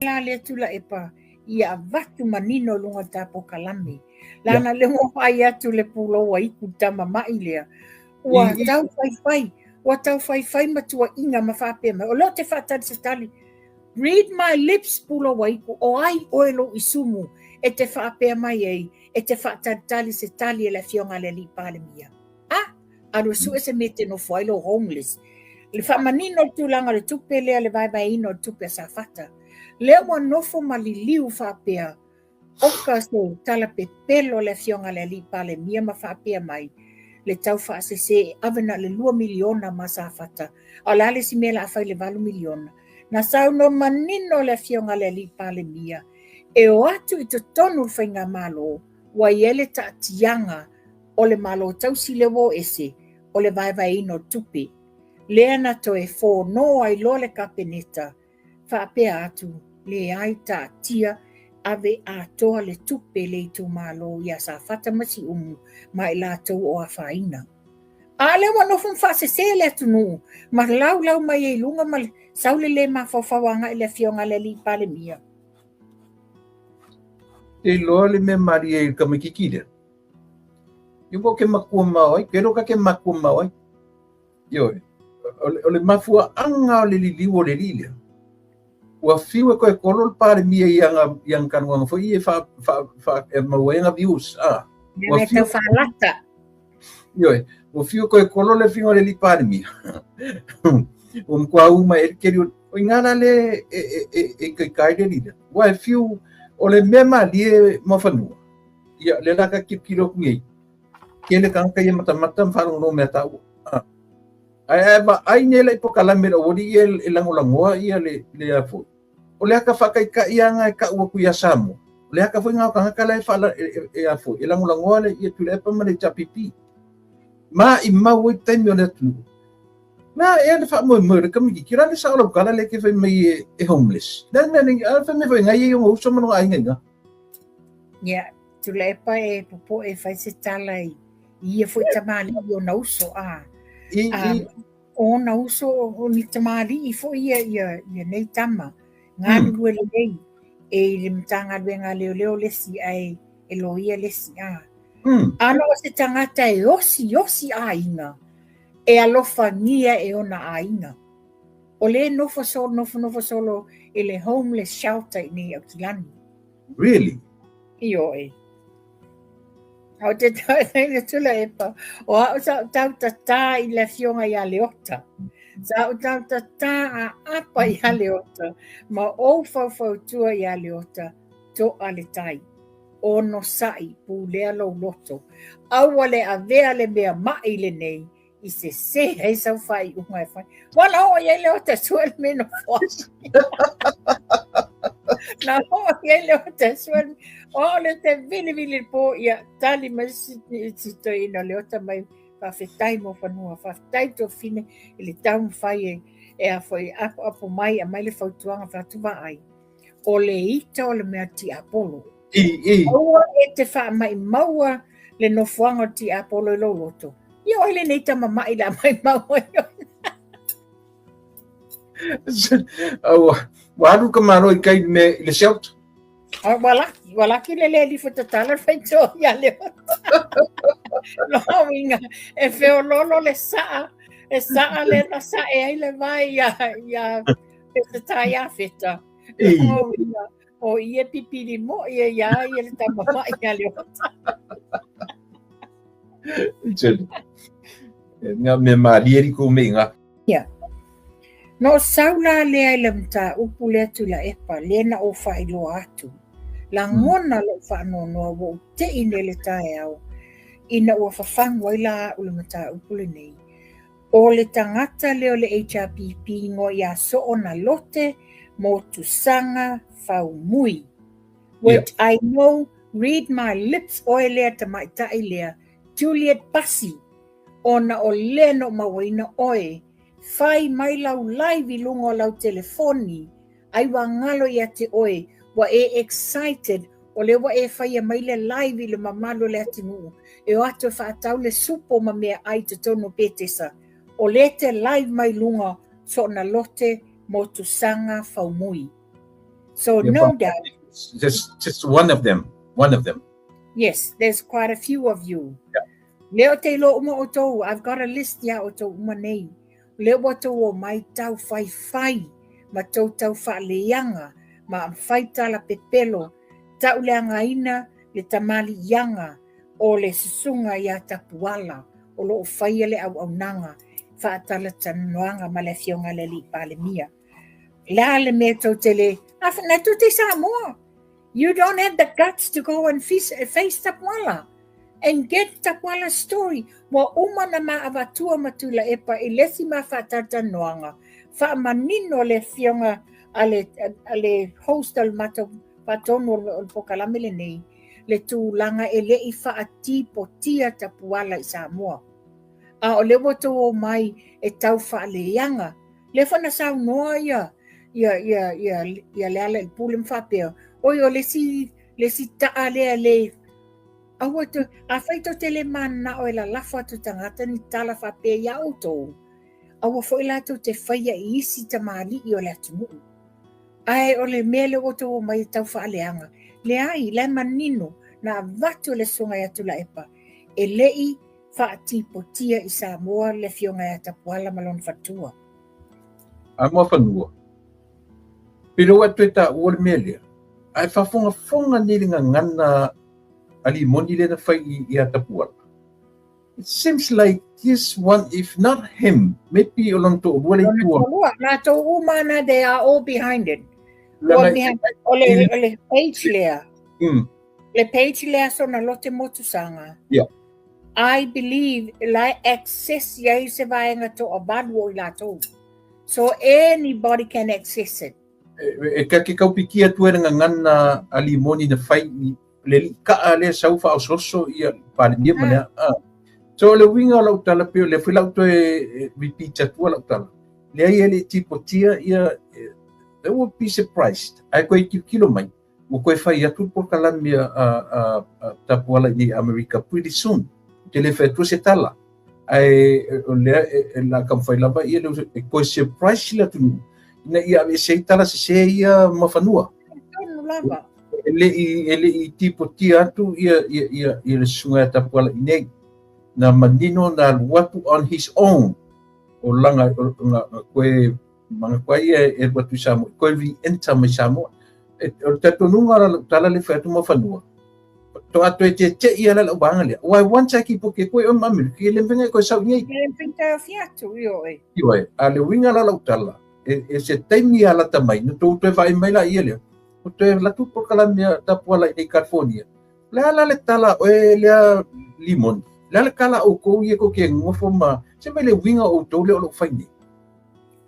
la lea Tuilaepa ia avatu manino i luga o le ta polokalame. Leaga lea ua vaai atu le pulou a Iku tama mai lea. Ua tau faifai, ua tau faifai ma tuuaiga ma faapea mai. O lea ou te faatali se tali. Read my lips pulou a Iku, o ai oe lou isumu e te faapea mai ai e te faatalitali se tali a le Afioga a le Alii Palemia. A! Alu e sue se mea e te nofo ai lou homeless. Le faamanino o le tulaga o le tupe lea, le vaevaeina o le tupe a Safata. Lea ua nofo ma liliu faapea, oka se tala pepelo a le Afioga a le Alii Palemia ma faapea mai, le tau faasese e ave na o le $2 miliona ma Safata, a o le a le isi mea o le a fai i le $8 miliona? Na saunoa manino le Afioga a le Alii Palemia e o atu i totonu o le Faigamalo ua i ai le taatiaga o le Malo tausi lea ua o ese o le vaevaeina o tupe. Lea na toe fono ai loa le Kapeneta faapea atu, leai taatia ave atoa le tupe le itumalo ia Safata ma Siumu ma i latou o afaina. A lea ua nofo ma faasese le atunuu ma laulau mai ai i luga ma sau le le mafaufau agai i le afioga a le Alii Palemia. Te iloa le mea malie i le tamaititi lea. Ia ua ke makua mao ai, ke ka ke makua mao ai. Ioe, o le mafuaaga o le liliu o le alii lea, ua fiu e toe kolo le Palemia i ana, i ana talanoaga foi ia e fa, fa, fa, e maua ai ana views. Ah, ua fiu... faalata. Ioe, ua fiu e toe kolo le afioga i le alii Palemia. Ua matua uma e le keli o i ngā la le e, e, e, e ikaika ai le alii lea. Ua e fiu, o le mea malie ma fanua, ia, le la ka kilokilo atu nei, Tele tagata ia matamata ma faalogologo mea taua. Ah. Ae ae vaai nei la i polokalame le auali ia e lagolagoa ia le le a foi. O le aka faataitai lava e tau atu ia Samoa. O le aka foi na o tagata la e faala e, e, e a foi e lagolagoa le ia Tuilaepa ma le HRPP. Ma i mau ai taimi o le atunuu. Na e le faamoemoe o le tamaitiiti, o le a le sao o lau tala lea e te fai mai e, e homeless. Le a le mea nei, a fai mai foi ngai e ona uso ma lona aiga i ina. Yeah. Tuilaepa e popoe e fai se tala i ia foi tamalii ona uso a. I, i. Ona uso o ni tamalii foi ia ia ia nei tama. Galulue mm. lelei e i le Matagaluega a Leoleo le isi ae e loia le isi a. Mm. Ana o se tagata e osi osi aiga e alofagia e ona aiga. O le nofo solo nofo nofo solo i le homeless shelter i nei Aukilani. Really? Ioe. Au te tau le Tuilaepa, o au sa ou tau tatā i le afioga ia Leota. Sa ou tau tatā a apa ia Leota, ma ou faufautua ia Leota, toa le tai. Onosai, pulea lou loto. Aua le avea le mea ma'i lenei, i sese ai sau faaiuga e fai. Ua na oo i ai Leota sue le mea e nofo ai. Na oo i ai Leota sue le o le te vilivili le pō ia tali mai si, si toeaina o Leota mai faafetai mo fanua, faafetai tuafafine i le taumafai e, e a foi apoapo mai aumai le fautuaga fai atu vaai. O le ita o le mea tiapolo. I, i. Aua e te faamaimaua le nofoaga o le tiapolo i lou loto. Ia oi lenei tama ma'i le a maimau ai ona. Ua, ua alu ka malo i kai me i le shelter. A ua laki, ua laki le le lifo tatala le faitoa ia Leota. Lona uiga, e feololo le saa, e saa le na sae ai le vai ia, ia Peseta ia Feta. Lona uiga, o ia pipili moi e ia ia le tama ma'i a Leota. Tele. Ngā mea mālie ri kou meinga. Ia. Na o sau la lea i le mataupu lea Tuilaepa, lea na ou faailoa atu. Lagona lou faanoanoa ua ou te'i nei le taeao ina ua fafagu ai la au le mataupu lenei. O le tagata lea o le HRPP igoa ia Soona Lote Motusaga Faumui. Which yeah. I know, read my lips, oe lea tamaitai lea, Juliet Pasi, ona o lea na ou mauaina oe, fai mai lau live i luga o lau telefoni, ai ua galo ia te oe, ua e excited, o lea ua e faia mai le live i le mamalu o le atunuu, e o atu e faatau le supo ma meaai i totonu o Petesa, o lea e te live mai luga Soona Lote Motusaga Faumui. So Yeah, no but- doubt, Just one of them. One of them. yes, there's quite a few of you. Lea ou te iloa uma outou, I've got a list iā outou uma nei. Lea ua outou omai tau faifai ma tou tau faaleaga ma fai tala pepelo tauleagaina le tamaliiaga o le susuga iā Tapuala o lo o faia le auaunaga faatalatalanoaga ma le Afioga i le Alii Palemia. Le a le mea tou te le, na tou te i Samoa. You don't have the guts to go and face, face Tapuala and get Tapuala's story. Ua uma na ma avatua ma Tuilaepa i le isi ma faatalatalanoaga faamanino le afioga a le, a le host o le matou faatonu o le polokalame lenei, le tulaga e le i faatipotia Tapuala i Samoa. A o lea ua outou omai e tau faaleaga. Lea foi na saunoa ia ia ia ia ia Lealailepule ma faapea, oi o le isi le isi taa lea le aua tou, afai tou te le mananao e lalafo atu tagata ni tala faapea iā outou, aua foi la tou te faia i isi tamalii o le atunuu. Ae o le mea lea ua outou omai e tau faaleaga, leai, la e manino na avatu e le Susuga ia Tuilaepa e le i faatipotia i Samoa le Afioga ia Tapuala ma lona faletua. A Muafanua, pe le ua e toe taua le mea lea, ae faafogafoga nei le gagana a Limoni lea na fai ia Tapuala. It seems like this one, if not him, maybe o lona toalua le Lona itua. toalua, latou uma na, they are all behind it. Ua Lana, behind, o le, o le page lea, le page lea sona lote motusaga. I believe la e access i ai se vaega toavalu o i latou. So anybody can access it. E ka ke kaupikia atu ai le gagana a Limoni na fai i le alii kaa lea sau faaosooso ia Palemia ma lea. Ah. So o le uiga o lau tala pei o lea foi la ou toe repeat atua lau tala. Leai e le i tipotia ia, they will be surprised. Ae koe tilotilo mai, ua toe fai atu le polokalame a, a, a Tapuala i nei Amerika pretty soon. Ou te le fai atua se tala. Ae o lea e la taumafai lava ia le e toe surprise le atunuu ina ia aveese ai tala sesē ia ma fanua. Tonu lava. E le i, e le i tipotia atu ia, ia, ia, ia le susuga ia Tapuala i nei. Na manino na alu atu on his own. O langa, o, na, na koe, manatu ai ia e alu atu i Samoa, koe re-enter mai Samoa. E, o le talitonuga o la tala le fai atu ma fanua. To a toe tete'i ala lau vaega lea. Aua e once a kipo ke koe o ma Amerika, e le mafai ona e koe sau i nei. E le mafai ona toe ofi atu, ioe. Ioe, a le uiga la lau tala, e, e se taimi a lata mai, na tou toe vaai mai laia lea, ua toe alu atu polokalame a Tapuala i nei California. O le a la le tala a oe lea Limoni? O le a le tala a outou ia tou te nofo ma, se mai le uiga o outou lea o lo o fai nei?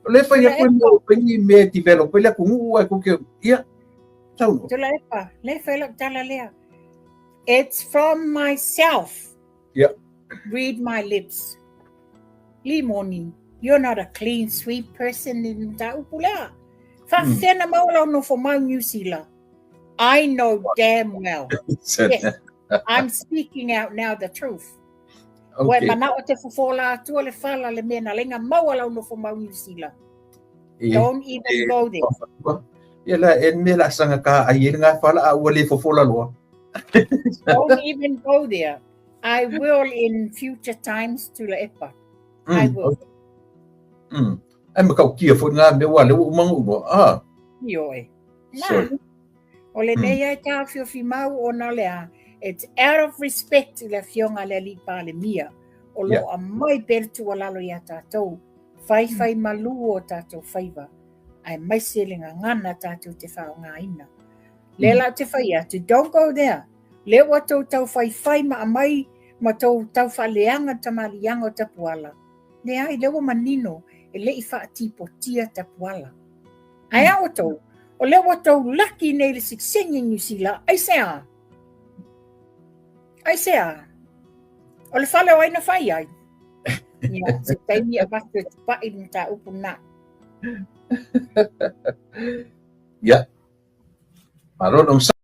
O lea e fai atu le mea o fai ni mea e develop ai le atunuu ae tou te, ia, saunoa. Tuilaepa, lea e fai lau tala lea. It's from myself. Yeah. Read my lips. Limoni, you're not a clean sweep person i le mataupu lea. Faafefea na maua lau nofo mau New Zealand? I know damn well. Yes, I'm speaking out now the truth. Ua e manao te fofola atua le fala le mea na lenga maua lau nofo mau New Zealand. Don't even go there. Ia la e me la sanga ka ai e ngā fala a ua le fofola loa. Don't even go there. I will in future times Tuilaepa. I will. Okay. Ai matautia foi ngā mea ua le ua uma ona uloa. Ah. Ioe. Na. O lenei ai taofiofi mau ona o le a, it's out of respect i le Afioga i le Alii Palemia o lo o aumai pea le tuualalo iā tatou, faifai malū o tatou faiva, aemaise le gagana tatou te faaaogaina. Lea la ou te fai atu, don't go there. Lea ua tou tau faifai ma aumai ma tou tau faaleaga le tamaliiaga o Tapuala. Leai, lea ua manino e le i faatipotia Tapuala. Ae a outou, o lea ua tou laki nei i le sikseni i Niu Sila, aisea? Aisea? O le fale o ai na fai ai? Ia, se taimi avatu e tupai le mataupu lena. Ia. Malo le onosai.